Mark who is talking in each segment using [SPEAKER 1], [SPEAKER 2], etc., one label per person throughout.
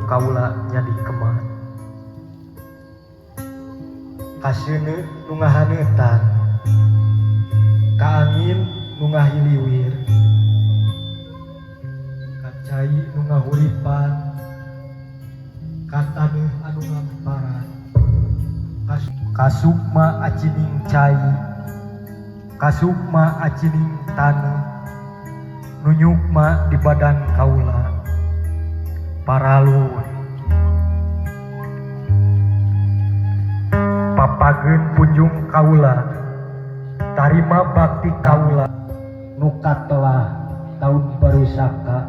[SPEAKER 1] kaula nyadi kemat. Kaseuneu nu ngahaneutan, ka angin nu ngahiliwir, ka cai nu ngahuripan, ka taneuh anu ngamparan, kasukma acining cai, kasukma acining taneuh, nu nyukma di badan kaula paralun. Papageun punjung kaula, tarima bakti kaula nu katelah taun baru saka,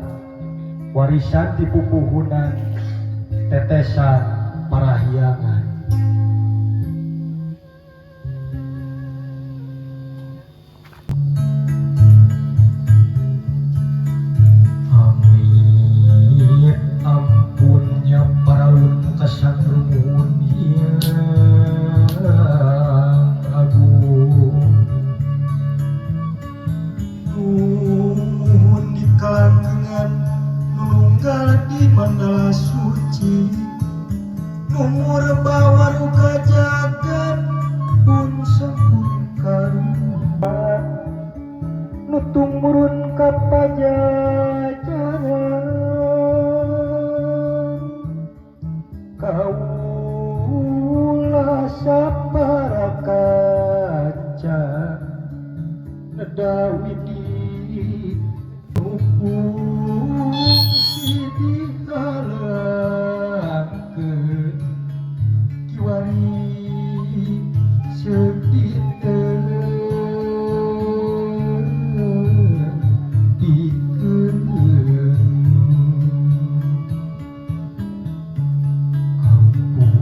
[SPEAKER 1] warisan ti pupuhunan tetesan parahyangan. Amit ampunnya paralun kasang rumuhun hyang agung, numuhun di kalangkengan nununggal di mandala suci, numur bawaruga jagat pun sampun karuhan, nutung murun ka pajajaran, kaula sapara kaca nedawi di nu kungsi dihalangkeun kiwari seuk ditentikeun.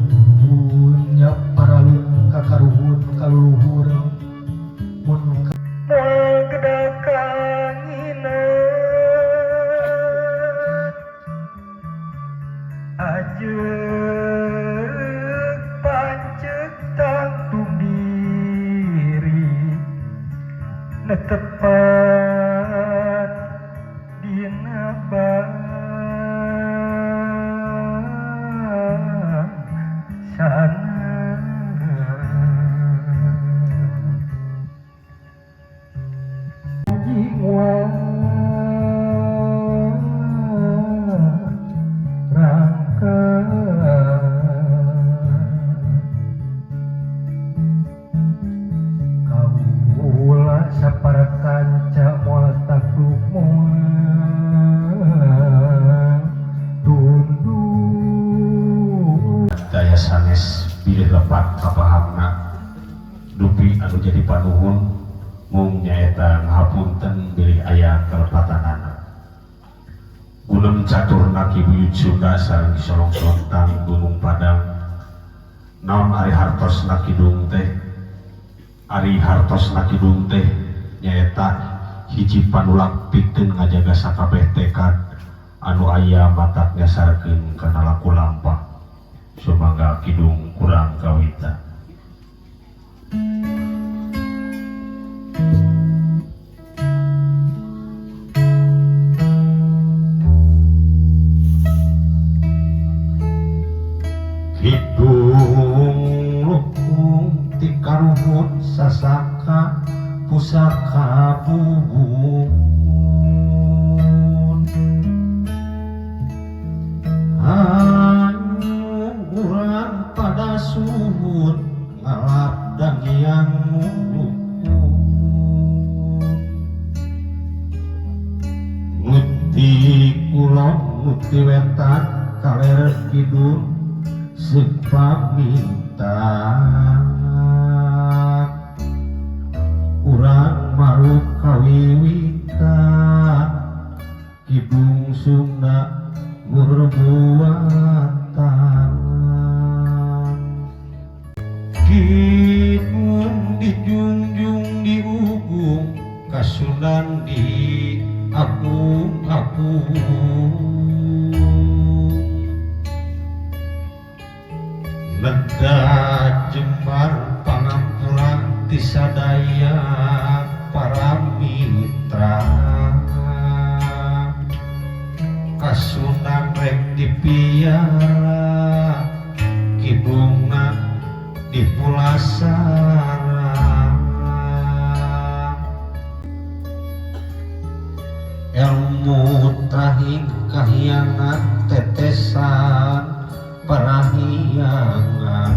[SPEAKER 1] Ampunnya paralun kakaruhun kaluluhur mun moal geda kanginan, ajeuk panceuk tangtung diri netepan dina bangsana. Rangka kaula sapara kanca moal takluk moal tunduk.
[SPEAKER 2] Daya sanes bilih lepat kapahamna dupi anu jadi panuhun mung nyaeta ngahapunten bilih aya kalepatanana. Gunem caturna Ki Buyut Sunda sareng Ki Solong Sontang Gunung Padang. Naon ari hartosna kidung teh? Ari hartosna kidung teh nyaeta hiji panulak pikeun ngajaga sakabeh tekad anu aya matak nyasarkeun kana laku lampah. Sumangga kidung kurang kawita. Kidung lukung ti karuhun sasaka pusaka buhun, hanyuran pada suhun ngalap dangiang muluhun, nguti kulon nguti wetan kaler kidul seuk pamitan, urang maruk kawiwitan kidung Sunda ngurbuatan. Kidung dijunjung diugung kasunan di agung-agung, neda jembar pangampura ti sadaya para mitra, kasunan rek dipiara Di pulasara ilmu trahing kahyangan tetesan parahyangan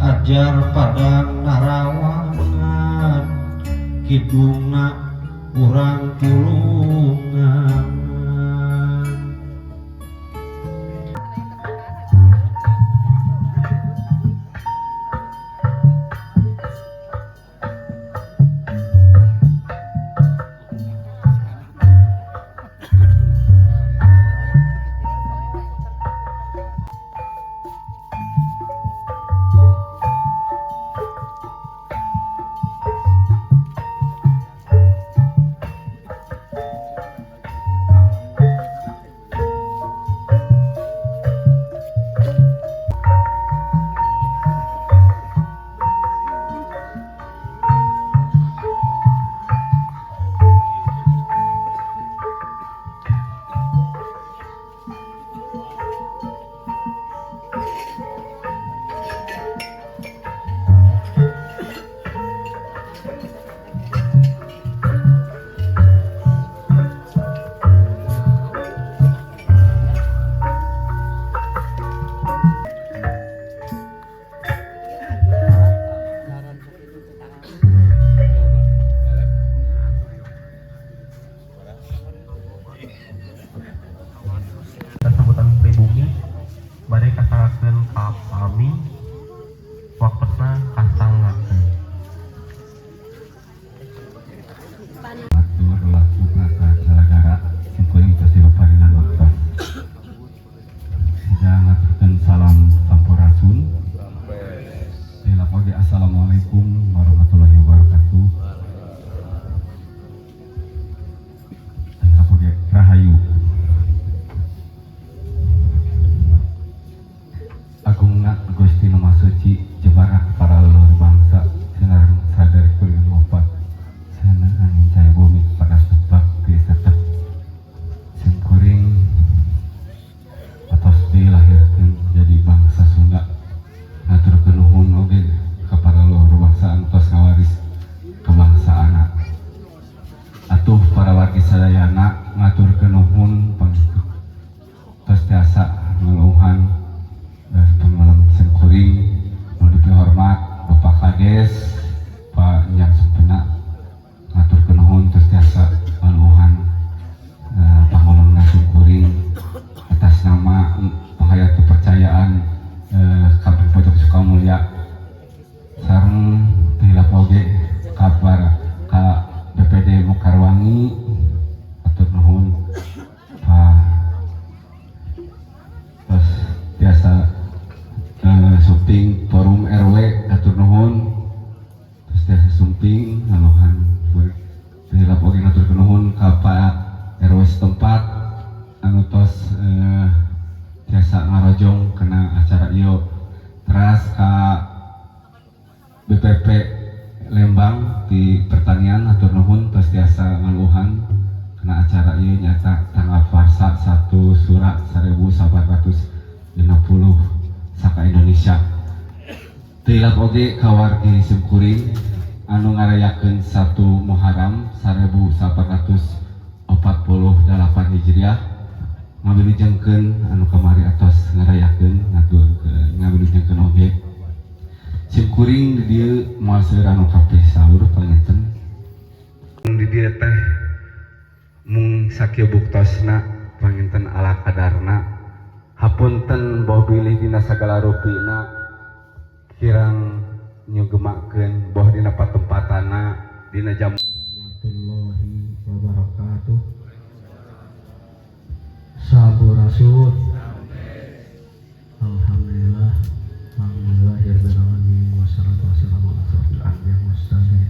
[SPEAKER 2] ajar padang narawangan kidungna urang pulungan.
[SPEAKER 3] Sebutan pribumi bade kasanggakeun ka pami waktosna kasanggakeun.
[SPEAKER 4] Atur laku kata salagara simkuring tos dipaparinan waktos. Sidang ngaturkeun salam sampurasun. Tilap oge assalamualaikum warahmatullahi wabarakatuh. Tilap oge rahayu. Agungna Gusti Nu Maha Suci jebara para leluhur bangsa sinareng sadar kuring opat seneng angin cahaya bumi pada sebab tetep simkuring atos dilahirkeun jadi bangsa Sunda ngaturkeun nuhun oge ka para leluhur bangsa anu tos ngawaris kebangsaana. Atuh para wargi sadayana ngaturkeun nuhun pangestu tos tiasa ngeluhan pengalaman simkuring nu dipihormat Bapak Kades Pak Nyang Sempena ngaturkeun nuhun tos tiasa ngeluhan pangolongna simkuring atas nama penghayat kepercayaan Kampung Pojok Sukamulya sareng teu hilap oge kabar ka BPD Mekarwangi atur nuhun Pak tos tiasa sumping forum RW atur nuhun terus tiasa sumping ngaluhan teu hilap oge ngaturkeun nuhun ka Pak RW setempat anu tos tiasa ngarojong kana acara ieu teras ka BPP Lembang di pertanian atur nuhun tos tiasa ngaluhan kana acara ieu nyata tanggal Warsa 1 Sura 1460 Saka Indonesia. Teu hilap oge ka wargi simkuring anu ngarayakeun 1 Muharram 1448 Hijriah ngawilujengkeun anu kamari atos ngarayakeun ngaturkeun ngawilujengkeun oge simkuring di dieu moal seueur anu kabeh saur panginten di dieu teh mung sakieu buktosna panginten ala kadarna hapunten boh bilih dina sagala rupina kirang nyugemakeun boh dina patempatana dina jam.
[SPEAKER 5] Warahmatullahi wabarakatuh. Sampurasun. Alhamdulillah. Alhamdulillahirabbil alamin wassalatu wassalamu ala asyrofil anbiya mursalin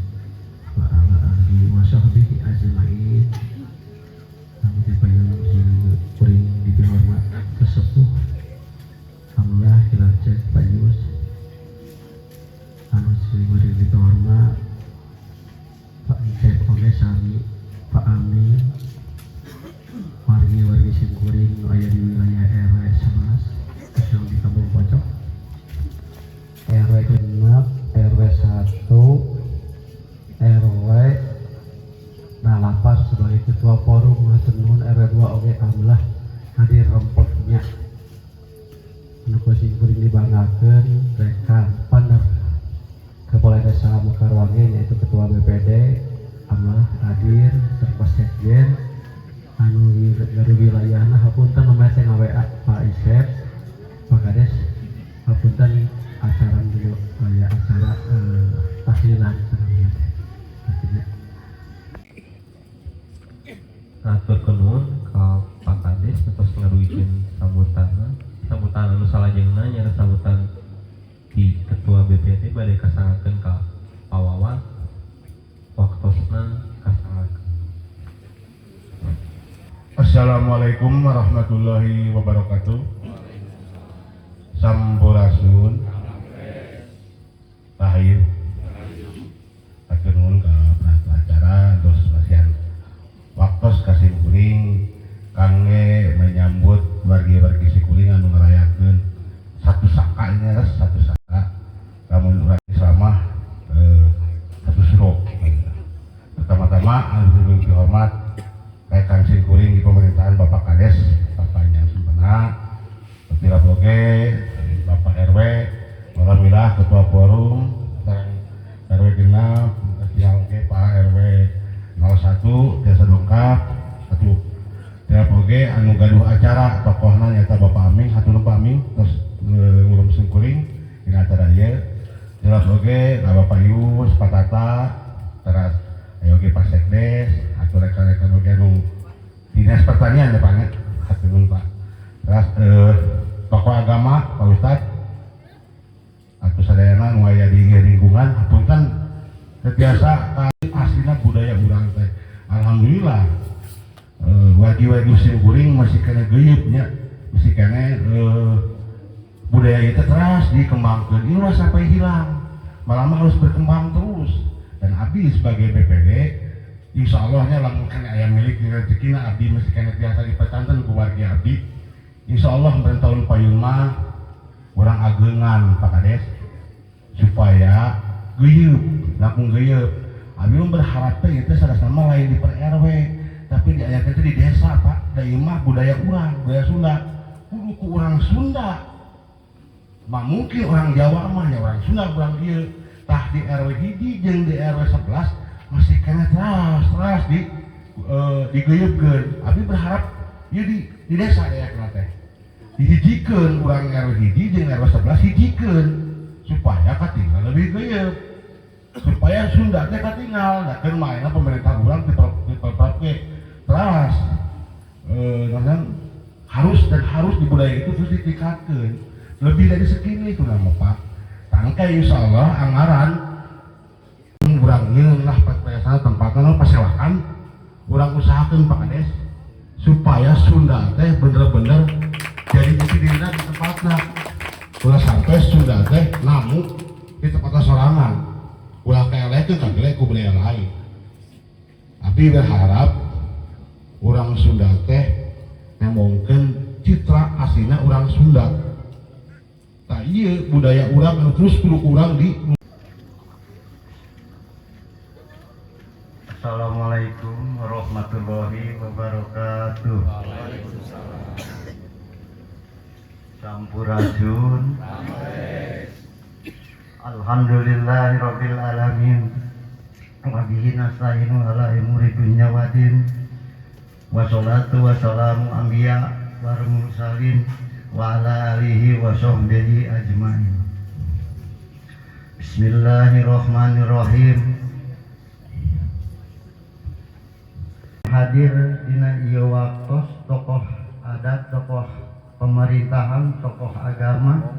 [SPEAKER 5] wa ala alihi wa sahbihi ajmain. Kami dipayung kuring dipihormat kesepuh. Alhamdulillah hilal cek Pak Yus. Anu kuring dipihormat Pak Encep oge sami Pak Amin wargi-wargi simkuring nu aya di wilayah alhamdulillah hadir rempoknya. Anu ku kuring dibanggakeun rekan partner Kepala Desa Mekarwangi, yaitu Ketua BPD, alhamdulillah hadir serta Sekjen anu dari wilayahna. Hapunten namanya saya nge-WA Pak Isep, Pak Kades, hapunten acara dulu aya acara tahlilan sareng teh. Artinya
[SPEAKER 3] Hatur nuhun ka Pak Kades atas ngadugikeun sambutanna. Sambutan anu salajengna nyaeta sambutan di Ketua BPD, bade kasanggakeun ka Pak Wawan, waktosna kasanggakeun.
[SPEAKER 2] Assalamualaikum warahmatullahi wabarakatuh. Sampurasun. Rahayu. Hatur nuhun ka pengatur acara tos masihan waktos ka sim kuring kangge menyambut wargi-wargi sikuring anu ngarayakeun satu saka, ini res satu saka, lamun urang Islam mah satu suro. Pertama-tama anu dihormat rekan sikuring di pemerintahan, Bapak Kades, Bapaknya Sempena, Bapak Boge, Bapak RW, alhamdulillah Ketua Forum, sareng RW genap, pihak oge Pak RW 01 Desa Dongkap, satu tiap oge anu gaduh acara tokohna nyata Bapak Aming, hatur nuhun Pak Aming, terus ngurus singkuring dina acara ieu. Jelas oge ka Bapak Yus, Pak Tata, teras aya oge Pak Sekdes, atau rekan-rekan oge anu Dinas Pertanian ya Pak nya, hatur nuhun Pak. Terus tokoh agama, Pak Ustad, atau sadayana nu aya di lingkungan, hapunten biasa aslina budaya urang teh. Alhamdulillah wagi-wagi sim kuring masih keneh geuyeub nya, masih keneh budaya itu terus dikembangkan, ini ulah sampai hilang, malah mah harus berkembang terus. Dan abdi sebagai BPD, insya Allahnya lamun keneh aya milik di rezekina abdi masih keneh biasa dipecanten ku wargi abdi, insya Allah tahun payun mah urang agengan Pak Kades supaya geuyeub, langkung geuyeub. Abdi mah berharap teh itu salah sama lain di per RW, tapi diayakeun teh di desa, Pak. Da ieu mah budaya urang, budaya Sunda, kudu ku urang Sunda mah, mungkin orang Jawa mah ya orang Sunda urang dieu. Tah, di RW hiji jeung di RW 11 masih keneh teras teras di digeuyeukeun. Abdi berharap ieu di desa aya teh dihijikeun urang RW hiji jeung RW 11, hijikeun supaya katinggal lebih geuyeub, supaya Sunda teh katinggal. Da keur mainna pemerintah urang di di teras naon, harus dan harus di budaya itu terus ditingkatkan lebih dari segini itu nama Pak tangkai. Insya Allah anggaran urang nyeun lah sana tempatnya pasewakan, urang usahakan Pak Kades supaya Sunda teh bener-bener jadi jati dirinya di tempatnya, ulah sampai Sunda teh namu di tempatnya sorangan, ulah kaelekeun kagele ku budaya lain. Abdi berharap orang Sunda teh ngomongkeun citra aslinya orang Sunda. Tah, iya budaya urang anu terus kudu kurang di
[SPEAKER 1] Assalamualaikum warahmatullahi wabarakatuh. Sampurasun. Alhamdulillahirabbil alamin. Wa bihi nasta'inu ala umuri dunya waddin. Wassalatu wassalamu anbiya wal mursalin wa ala alihi wa sahbihi ajmain. Bismillahirrahmanirrahim. Hadir dina ieu waktos tokoh adat, tokoh pemerintahan, tokoh agama,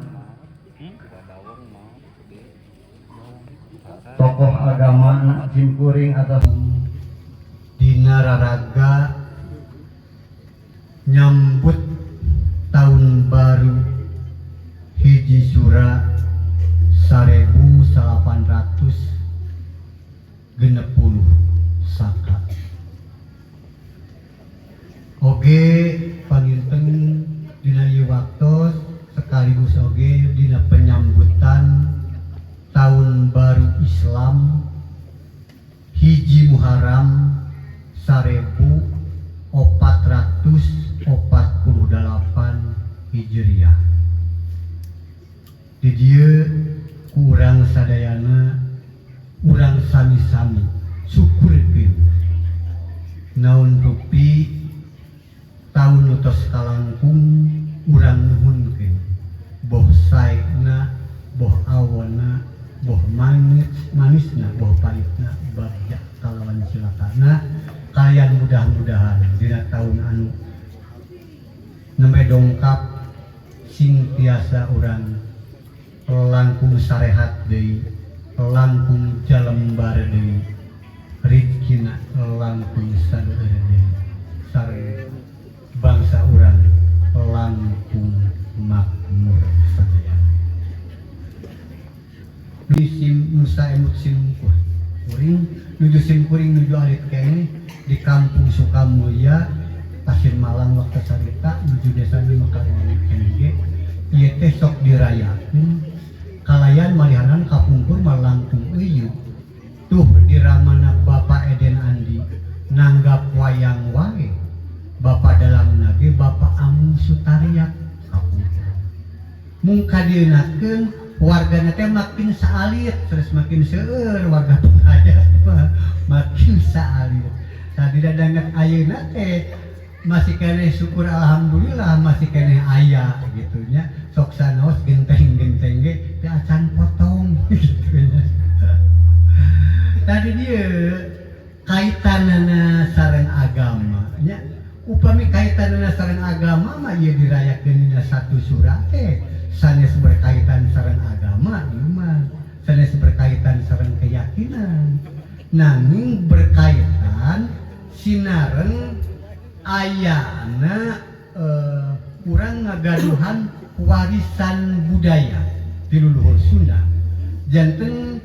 [SPEAKER 1] tokoh agama simkuring atas
[SPEAKER 5] dina raraga nyambut tahun baru hiji Sura 1860 Saka. Oge panginten dina ieu waktos sekaligus oge dina penyambutan tahun baru Islam hiji Muharram 1446.
[SPEAKER 1] Hijriah. Di dieu ku urang sadayana, urang sami-sami syukurkeun naon rupi taun nu tos kalangkung. Urang nuhunkeun, boh saena, boh awona, boh manis manisna, boh pahitna, bagja kalawan cilakana. Kalian mudah-mudahan dina tahun anu nembe dongkap sing tiasa urang langkung sarehat deui, langkung jalembar deui, rizkina langkung sadeueur deui, sareng bangsa urang langkung makmur sadayana. Di sim Musa emut sim kuring nuju sim kuring nuju alit keneh di kampung Sukamulya, Pasir Malang, waktu carita nuju desa nu Mekarwangi keneh ge ieu teh sok dirayakeun kalayan malihanan kapungkur mah langkung euyu tuh di ramana Bapak Eden Andi nanggap wayang wae, Bapak dalang nage Bapak Amung Sutariat. Kapungkur mung kadieunakeun wargana teh makin saalit, terus makin seueur warga penghayat mah makin saalit. Tadi dadanget ayeuna teh masih keneh, syukur alhamdulillah masih keneh aya gitu nya. Sok sanaos genteng-genteng ge teh acan potong gitu nya. Tadi dia kaitanana sareng agama nya. Upami kaitanana sareng agama mah ieu dirayakeun dina satu surat teh sanes berkaitan sareng agama, ieu mah sanes berkaitan sareng keyakinan, nanging berkaitan sinareng ayana urang ngagaduhan warisan budaya di leluhur Sunda. Janten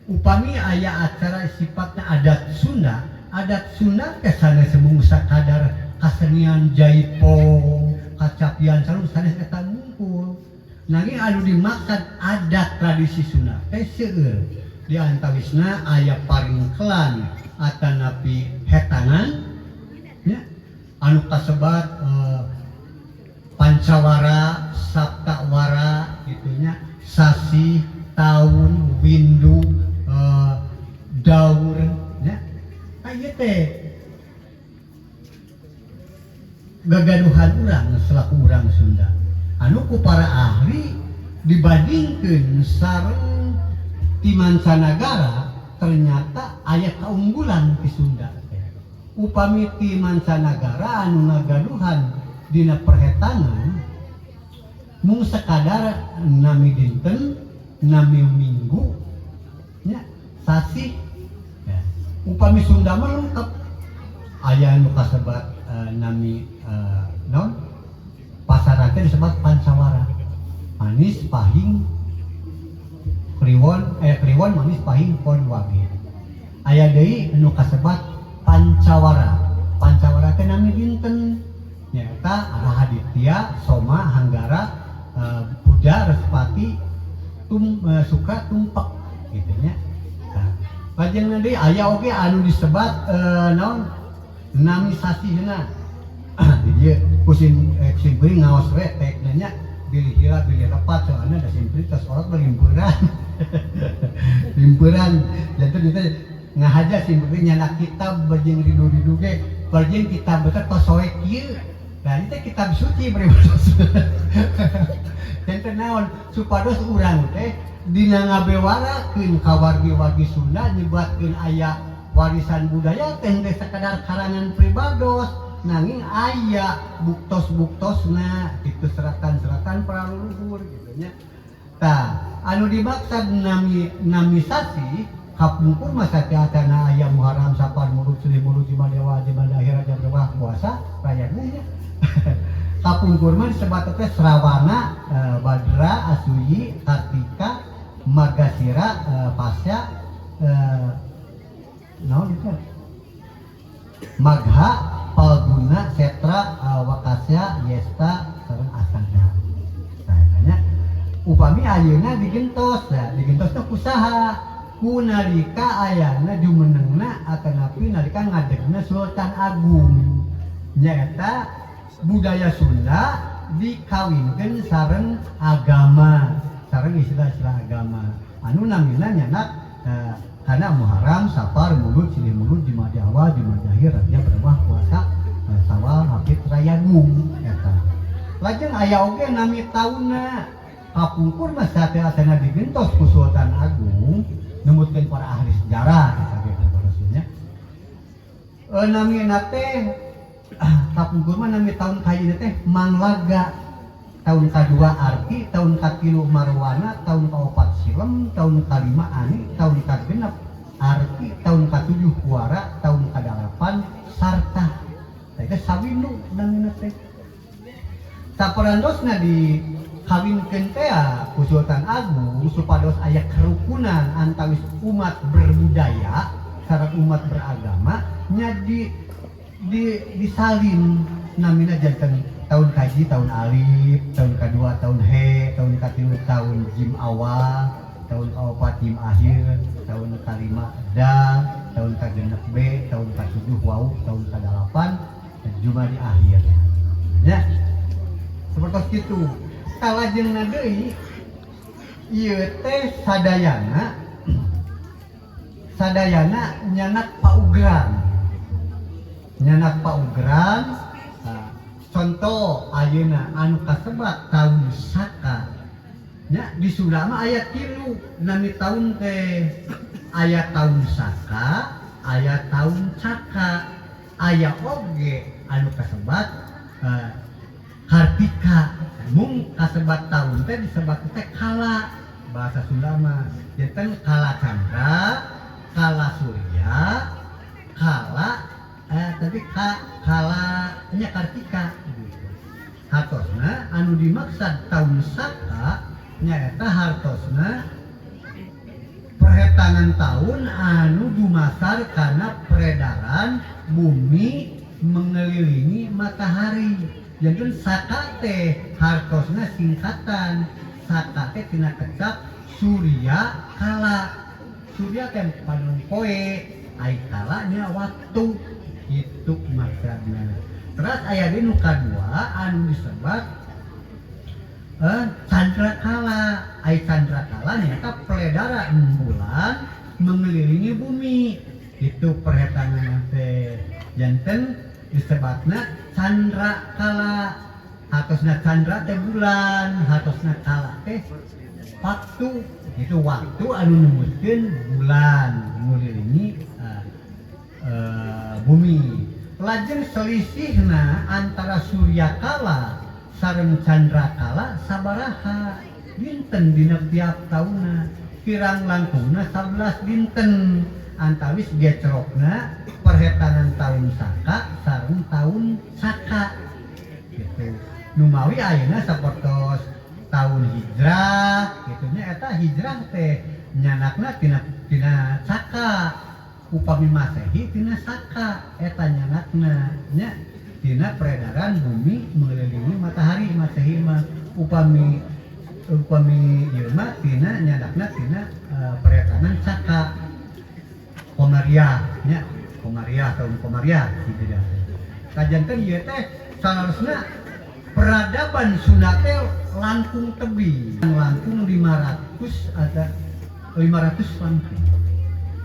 [SPEAKER 1] upami aya acara sifatnya adat Sunda, adat Sunda teh sanes mung sakadar kasenian jaipong, kacapian sarung, sanes eta mungkul. Nanging anu dimaksud adat tradisi Sunda teh seueur, di antawisna aya paringkelan atanapi hetangan nya, anu kasebat pancawara, saptawara gitu nya, sasi, tahun, windu, daur nya. Ieu teh gagaduhan urang selaku urang Sunda anu ku para ahli dibandingkeun sareng ti mancanagara ternyata aya keunggulan di Sunda teh. Upami ti mancanagara anu ngagaduhan dina perhetangan mung sekadar nami dinten, nami minggu nya, sasih ya. Upami Sunda mah lengkap, aya nu kasebat nami naon, pasaran teh disebut pancawara, manis, pahing, kliwon, kliwon, manis, pahing, pon, wage. Aya deui nu kasebat pancawara. Pancawara teh nami dinten nyaeta Rahaditya, Soma, Hanggara, Buda, Respati, Suka, Tumpek gitu nya. Nah, lajeng deui aya oge anu disebat naon, nami sasihna. Di dieu kusim sim kuring ngaos we tek nanya, bilih hilap bilih lepat, soalnya da sim kuring tos orot mah limpuran limpuran. Janten itu ngahaja sim kuring nyandak kitab bajeng ridu-ridu ge, bajeng kitab teh tos soek kieu. Nah, ini teh kitab suci pribados. Janten naon, supados urang teh dina ngabewarakeun ka wargi-wargi Sunda, nyebatkeun aya warisan budaya teh teh sakadar karangan pribados, nanging aya buktos-buktosna itu, seratan-seratan para leluhur gitu nya. Tah, anu dimaksud nami nami sasi kapungkur masa acana aya Muharram, Safar, Mulud, Silih Mulud, Jumadil Awal, Jumadil Akhir, Rajab, Rewah, puasa rayana nya. Kapungkur mah disebut teh Srawana, Badra, Asuyi, Kartika, Margasira, Pasya, naon itu, Magha, Palguna, Setra, Wakasya, Yesta, sareng Asada. Nah, tanya upami ayeuna digentos ya, digentos teh kusaha? Ku nalika ayana jumenengna atanapi nalika ngadegna Sultan Agung, nyaeta budaya Sunda. Dikawinkeun sareng agama, sareng istilah-istilah agama anu namina nyanak karena Muharram, Safar, Mulud, Silih Mulud, Jumadi Awal, Jumadi Akhir, Rajab, Rewah, Puasa, Sawal, Hafid, Rayagung eta. Lajeng aya oge nami taunna. Kapungkur mah sateuacanna digentos ku Sultan Agung, numutkeun para ahli sejarah eta ge rasulnya. Namina teh kapungkur mah nami tahun kayeuna teh Manglaga, tahun kedua Arti, tahun katilu Marwana, tahun keopat Silem, tahun kalima Ani, tahun kagenep Arti, tahun katujuh Kuara, tahun kadalapan Sarta. Teh sawindu namina teh. Saparantosna dikawinkeun teh ku Sultan Agung supados aya kerukunan antawis umat berbudaya sareng umat beragama nya di disalin namina janten tahun kaji tahun alif, tahun kedua tahun he, tahun katilu tahun jim awal, tahun keempat jim akhir, tahun kelima da, tahun kagenep b, tahun katujuh wau, tahun kedelapan jumadi akhir ya, seperti itu. Kalajengna deui ieu teh sadayana sadayana nyanak paugeran, nyanak paugeran. Nah, contoh ayeuna anu kasebat tahun Saka nya, di Sunda mah aya tilu nami tahun teh, aya tahun Saka, aya tahun Caka, aya oge anu kasebat Kartika. Mung kasebat tahun teh disebat teh kala, bahasa Sunda mah janten kala candra, kala surya, kala tapi kala nya Kartika gitu. Hartosna anu dimaksud tahun Saka nyaeta hartosna perhetangan tahun anu dumasar karena peredaran bumi mengelilingi matahari. Janten Saka teh hartosna singkatan, Saka teh tina kecap Surya Kala. Surya teh panon poe, ai kala nya waktu, itu maksudna. Terus aya deui nu kadua anu disebat Chandra Kala. Ai Chandra Kala nyaeta peredaran bulan mengelilingi bumi, itu perhetangan teh janten disebatna Chandra Kala. Hartosna Chandra teh bulan, hartosna kala teh waktu, itu waktu anu numutkeun bulan ngelilingi bumi. Lajeng selisihna antara Surya Kala sareng Chandra Kala sabaraha dinten dina tiap taunna? Kirang langkungna 11 dinten antawis gecrokna perhetanan tahun Saka sareng tahun Saka gitu. Numawi ayeuna sapertos tahun hijrah gitu nya, eta hijrah teh nyanakna tina tina Saka, upami Masehi tina Saka. Eta nyanakna nya tina peredaran bumi mengelilingi matahari Masehi mah, upami upami ieu mah tina nyanakna tina perhetanan Saka Komariah nya, Komariah, tahun Komariah gitu ya. Kajanten ieu teh salarosna peradaban Sunda teh langkung tebih, langkung 500, ada 500 langkung.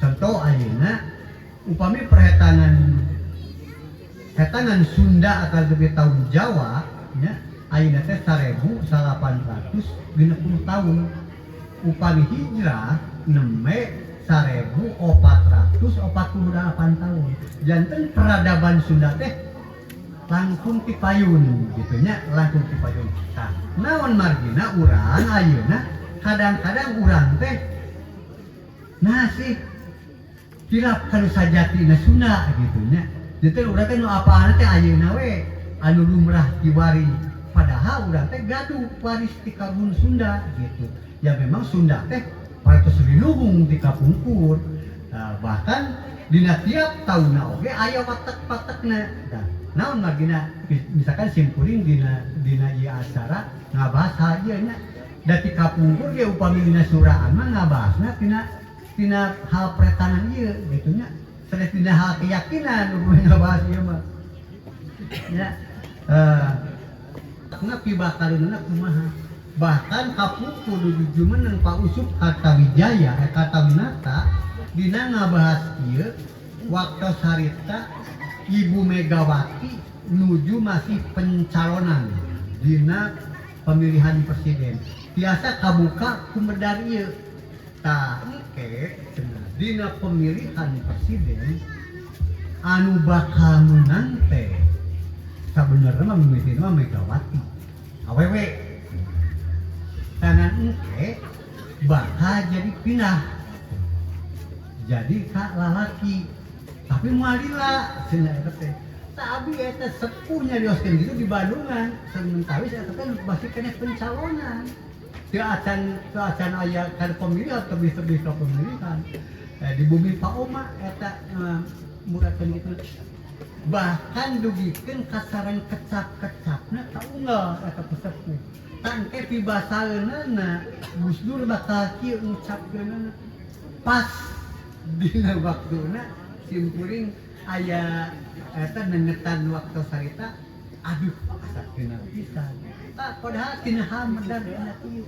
[SPEAKER 1] Contoh ayeuna upami perhetanan hetanan Sunda atau lebih tahun Jawa nya, ayeuna teh 1860 tahun, upami hijrah nembe 1448 tahun. Janten peradaban Sunda teh langkung tipayun gitu nya, langkung tipayun. Nah, naon margina urang ayeuna kadang-kadang urang teh nah sih hilap kanu sajatina Sunda gitu nya. Jadi urang teh nu apaan teh ayeuna we anu lumrah kiwari, padahal urang teh gaduh waris ti karuhun Sunda gitu ya. Memang Sunda teh parantos rinuhung ti kapungkur. Nah, bahkan dina tiap taunna oge aya watek-watekna. Nah, naon margina misalkan simkuring dina dina ieu acara ngabahas hal ieu nya, da ti kapungkur ge upami dina suraan mah ngabahasna tina tina hal peretanan ieu gitu nya, sanes dina hal keyakinan upami ngabahas ieu mah ya. sikapna pibakareunana kumaha. Bahkan kapungkur nuju jumeneng Pak Usup Kartawijaya Kartawinata dina ngabahas ieu waktu harita Ibu Megawati nuju masih pencalonan dina pemilihan presiden. Biasa kabuka ku medar ieu. Tah engke cenah dina pemilihan presiden anu bakal menang teh sabenerna mah mimitina mah Megawati. Awewe. Tangan engke bakal jadi pindah jadi ka lalaki tapi moal lila cenah eta teh. Tapi eta sepuh nyarioskeun gitu di Bandungan sementara eta teh masih keneh pencalonan. Teu acan aya kan pemilihan tebih-tebih ka pemilihan. Di bumi Pak Oma eta murakeun gitu. Bahkan dugikeun ka sareng kecap-kecapna kaunggal eta pesepuh. Tangke pibasaeunana Gus Dur bakal kieu ngucapkeunana pas dina waktuna simkuring aya eta nengetan waktu sarita aduh asa kena pisan. Tah padahal tina hal medar dina kieu.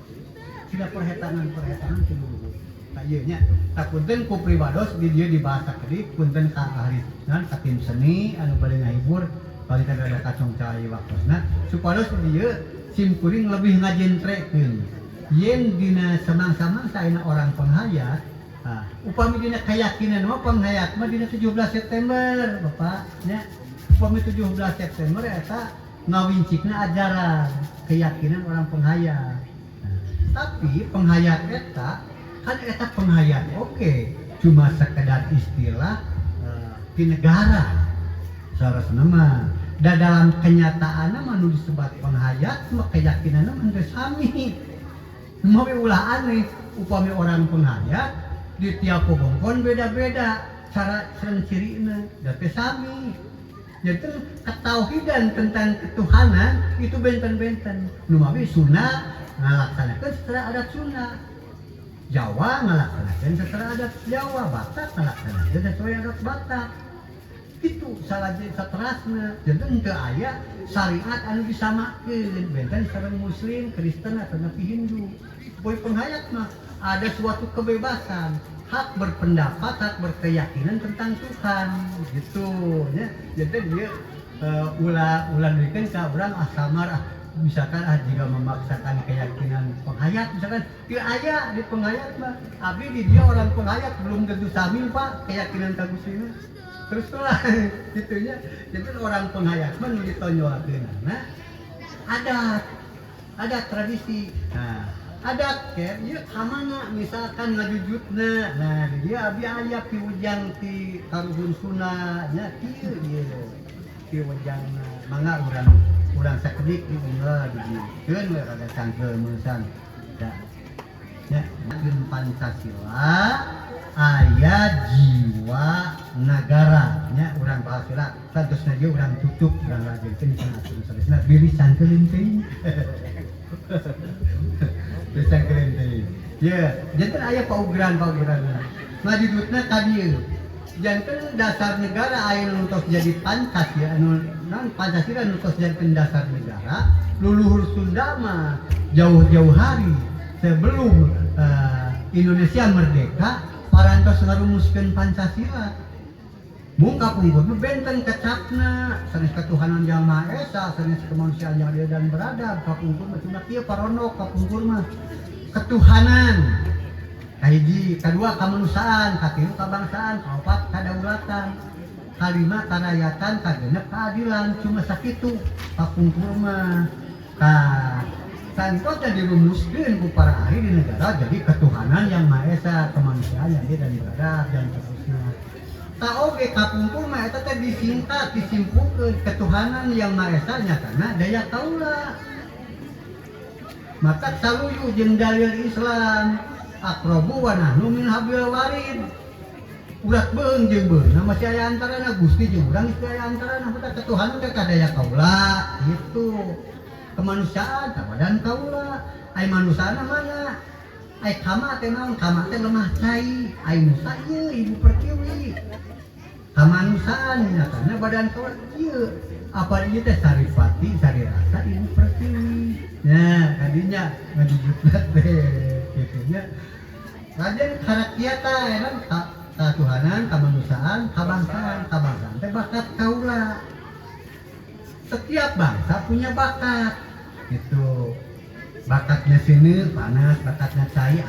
[SPEAKER 1] Tina perhetangan-perhetangan ti luhur. Tah ieu nya tah punten ku pribados di dieu dibahas sakedik punten ka ahli naon ka tim seni anu bade ngahibur palita rada kacong cai waktosna supados di dieu simkuring lebih ngajentrekeun yen dina samang-samang saena orang penghayat. Nah, upami dina keyakinan mah penghayat mah dina 17 September Bapak nya. Upami 17 September eta ngawincikna ajaran keyakinan orang penghayat. Nah, tapi penghayat eta kan eta penghayat oke cuma sekedar istilah di negara seharusnya mah. Da dalam kenyataanna mah nu disebut penghayat mah keyakinanna mah henteu sami. Mau ulah aneh upami orang penghayat di tiap kobongkon beda-beda cara sareng cirina da teu sami. Jadi ketauhidan tentang ketuhanan itu benten-benten. Nu mawi Sunda ngalaksanakeun secara adat Sunda. Jawa ngalaksanakeun secara adat Jawa, Batak ngalaksanakeun sesuai adat Batak. Itu salah saterasna. Jadi henteu aya syariat anu disamakeun benten sareng Muslim, Kristen atau napi Hindu. Boy penghayat mah ada suatu kebebasan, hak berpendapat, hak berkeyakinan tentang Tuhan gitu ya. Jadi dia ulah ulah dikeun ka urang asamar misalkan jika memaksakan keyakinan penghayat misalkan teu aya di penghayat mah abdi di dia orang penghayat belum tentu sami Pak keyakinan ka Gusti mah. Terus lah gitunya. Jadi orang penghayat mah nu ditonjolkeun ada tradisi. Nah, adat ke ieu ka mana misalkan ngajujutna. Nah, di dia abdi aya piwejang ti karuhun Sunda nya kieu ieu. Piwejangna mangga urang sakedik diunggal di dieu. Keun we rada cangkeul meusang. Da. Ya, Pancasila aya jiwa nagara nya urang bahas heula santosna ge urang tutup urang lajengkeun kana aturan sanesna bilih cangkeuleun teuing. Bilih cangkeuleun teuing. Ya, janten aya paugeran-paugeranna. Ngajudutna ka dieu. Janten dasar negara aya nu tos jadi Pancasila anu naon Pancasila nu tos jadi dasar negara, leluhur Sunda mah jauh-jauh hari sebelum Indonesia merdeka parantos ngarumuskeun Pancasila. Mung kapungkur mah benten kecapna sanes ketuhanan yang Maha Esa, sanes kemanusiaan yang adil dan beradab. Kapungkur mah cuma kieu paronok kapungkur mah ketuhanan kahiji, kadua kemanusiaan, katilu kabangsaan, kaopat kadaulatan, kalima karayatan, kagenep keadilan. Cuma sakitu kapungkur mah. Tah santosna dirumuskeun ku para ahli di negara jadi ketuhanan yang Maha Esa, kemanusiaan yang adil dan beradab dan terusna. Tah oge kapungkur mah eta teh disingkat, disimpulkeun ketuhanan yang Maha Esa nyatana daya kaula. Maka saluyu jeung dalil Islam aqrabu wa nahnu min hablil warid. Urat beung jeung beungna masih aya antarana Gusti jeung urang geus aya antarana mata ketuhanan teh ka daya kaula gitu. Kemanusiaan kabadan kaula. Ai manusiana mana? Ai kama teh naon? Kama teh lemah cai. Ai nusa ieu ibu pertiwi. Kamanusiaan nyatana badan kaula ieu apa ieu teh saripati sari rasa ibu pertiwi. Nya kadinya ngajujutna teh kitu nya. Raden karakyatan kan katuhanan, kemanusiaan, kabangsaan, kabangsaan teh bakat kaula. Setiap bangsa punya bakat gitu. Bakatnya sini panas, bakatnya cai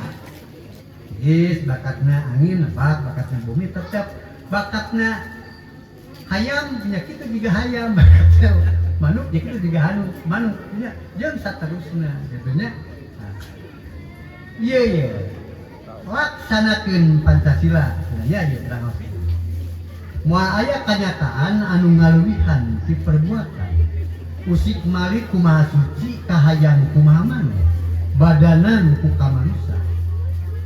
[SPEAKER 1] is, bakatnya angin lebat, bakatnya bumi tetap, bakatnya hayam nya kitu juga hayam, bakatnya manuk ya kitu juga manuk, manuk nya jeung saterusna gitu nya. Nah, iya iya laksanakeun Pancasila ya ieu terang. Moal aya kanyataan anu ngaluwihan ti perbuatan. Usik malik kumaha suci kahayang kumaha maneh badanan ku kamanusa.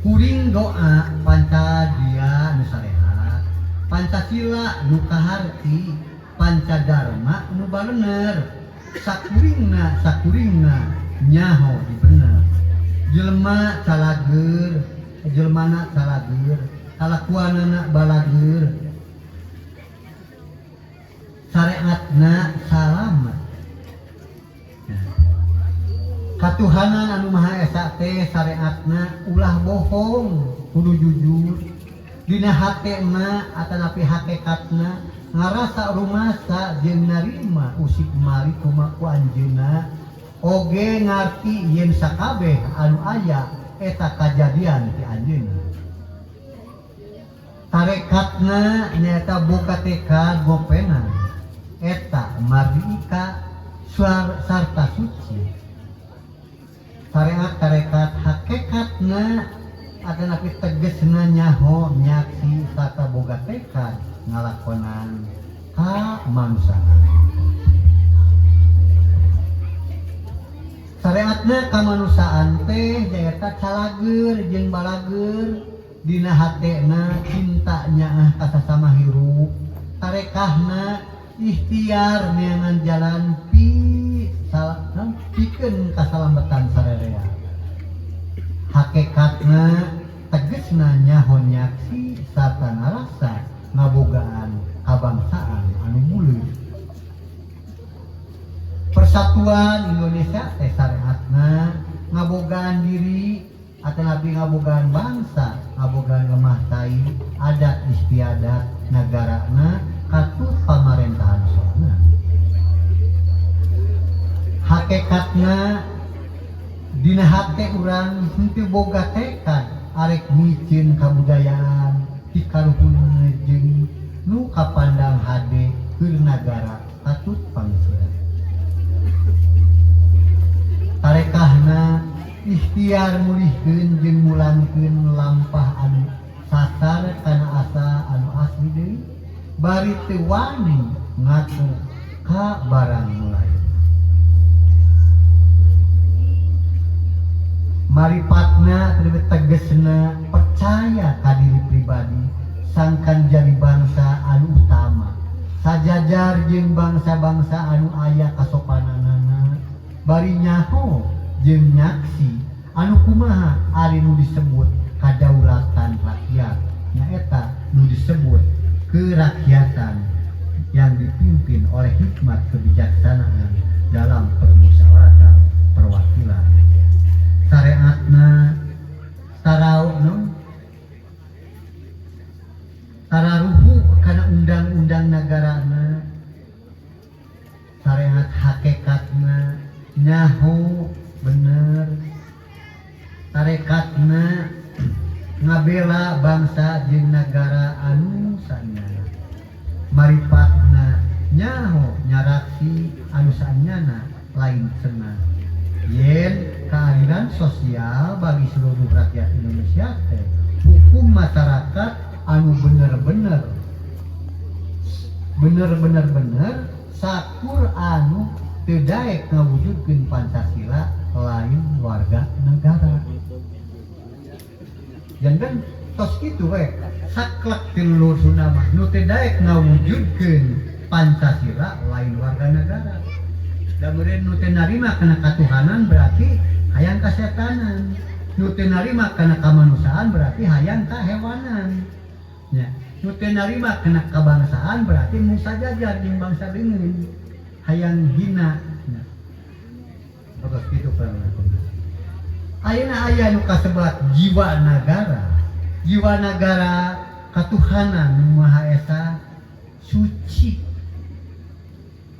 [SPEAKER 1] Kuring doa pancadia nu sarehat, Pancasila nu kaharti, Pancadharma nu balener, sakuringna sakuringna nyaho di bener. Jelema calageur, jelmana calageur, kalakuanana balageur, syariatna salamet. Katuhanan anu Maha Esa teh syariatna ulah bohong, kudu jujur. Dina hatena atanapi hakikatna ngarasa rumasa jeung narima usik mari kumaha ku anjeunna oge ngarti yen sakabeh anu aya eta kajadian ti anjeunna. Tarekatna nyaeta boga tekad gopenan eta mardika sarta suci. Syariat tarekat hakikatna atanapi tegesna nyaho nyaksi sarta boga tekad ngalakonan kamanusiaan. Syariatna kamanusiaan teh nyaeta calageur jeung balageur dina hatena cinta nyaah ka sasama hirup, tarekahna ikhtiar neangan jalan pi salah pikeun kasalamatan sarerea. Hakikatna tegesna nyaho nyaksi sarta ngarasa ngabogaan kabangsaan anu mulia. Persatuan Indonesia teh syariatna ngabogaan diri atanapi ngabogaan bangsa, ngabogaan lemah tai, adat istiadat negarana katut pamarentahan sorangan. Hakikatna dina hate urang henteu boga tekad arek miceun kabudayaan ti karuhun jeung nu kapandang hade keur nagara katut pangeuseurna. Tarekahna ikhtiar mulihkeun jeung mulangkeun lampah anu sasar kana asa anu asli deui bari teu wani ngaku ka barang nu lain. Maripatna teu tegesna percaya ka diri pribadi sangkan jadi bangsa anu utama sajajar jeung bangsa-bangsa anu aya kasopananana bari nyaho jeung nyaksi anu kumaha ari nu disebut kadaulatan rakyat nyaeta nu disebut kerakyatan yang dipimpin oleh hikmat kebijaksanaan dalam permusyawaratan perwakilan. Syariatna tarau no tararuhu kana undang-undang negarana, syariat hakikatna nyaho bener, tarekatna ngabela bangsa jeung nagara anu sanyana, maripatna nyaho nyaraksi anu sanyana lain cenah yen keadilan sosial bagi seluruh rakyat Indonesia teh hukum masyarakat anu bener-bener bener-bener bener sakur anu teu daek ngawujudkeun Pancasila lain warga negara. Jangan tos kitu we saklek ti luhur Sunda mah nu teu daek ngawujudkeun Pancasila lain warga negara. Da meureun nu teu narima kana katuhanan berarti hayang kasetanan, nu teu narima kana kamanusiaan berarti hayang kahewanan. Nya. Nu teu narima kena kebangsaan berarti mung sajajar jeung bangsa deungeun hayang hina. Nah, bagus kitu kurang. Ayeuna aya nu kasebat jiwa nagara. Jiwa nagara katuhanan Nu Maha Esa suci.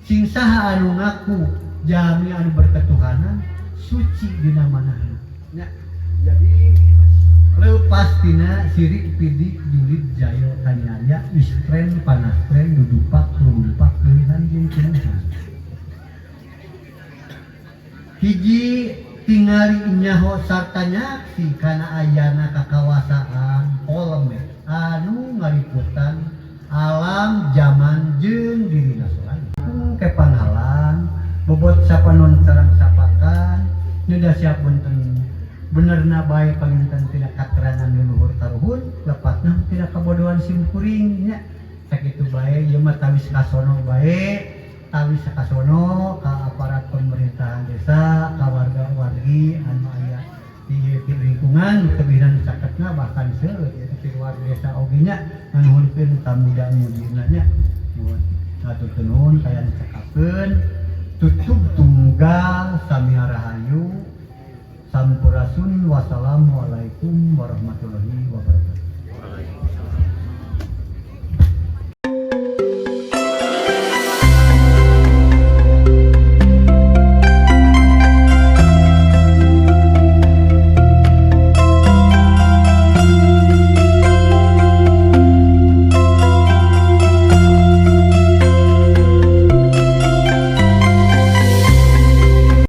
[SPEAKER 1] Sing saha anu ngaku jalmi anu berketuhanan suci dina manahna. Nya, jadi lepas tina sirik, pidik, julid, jahil, kaniaya, istren, panastren, dudupak, rumpak, leuhan jeung kumaha. Hiji tingali nyaho sarta nyaksi kana ayana kakawasaan poleme anu ngaliputan alam zaman jeung dirina sorangan ke panghalang bobot sapanon sareng sapakan nu siap punten benerna bae panginten tina katerangan leluhur karuhun, lepatna tina kabodohan simkuring nya. Sakitu bae ieu mah, tawis kasono bae, tawis kasono ka aparat pemerintahan desa, ka warga-wargi anu aya di lingkungan tebihna nu caketna, bahkan seueur ieu di luar desa oge nya. Nganuhunkeun ka muda-mudina nya. Nuhun, hatur nuhun kaya dicekapkeun. Tutup tunggal, sami rahayu, sampurasun, wassalamualaikum warahmatullahi.